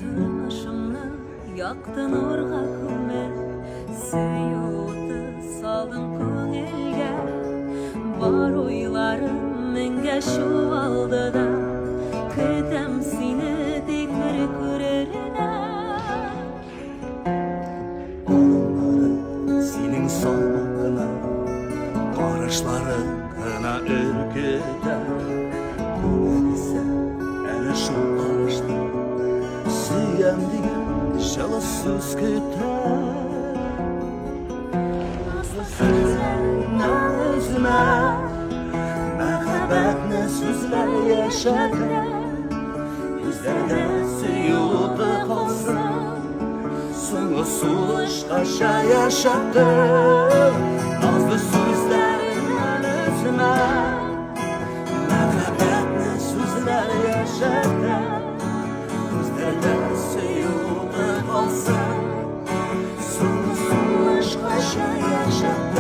Тормышымны якты нурга күмеп, Сөю уты салдың күңелгә. Бар уйларым меңгә чуалды да, Көтәм сине тик бер күрергә. Алымнары синең салмак кына, Карашлары гына өркетә. Күңел исә әнә шул карашта Сөям дигән җылы сүз көтә. Сүзләреңнән өзмә, Мәхәббәтне сүзләр яшәтә. Күзләрдә сөю уты калсын, Соңгы сулышкача яшәтер. Назлы сүзләреңнән өзмә, Мәхәббәтне сүзләр яшәтә. Күзләрдә сөю уты калсын, Соңгы сулышкача яшәтер.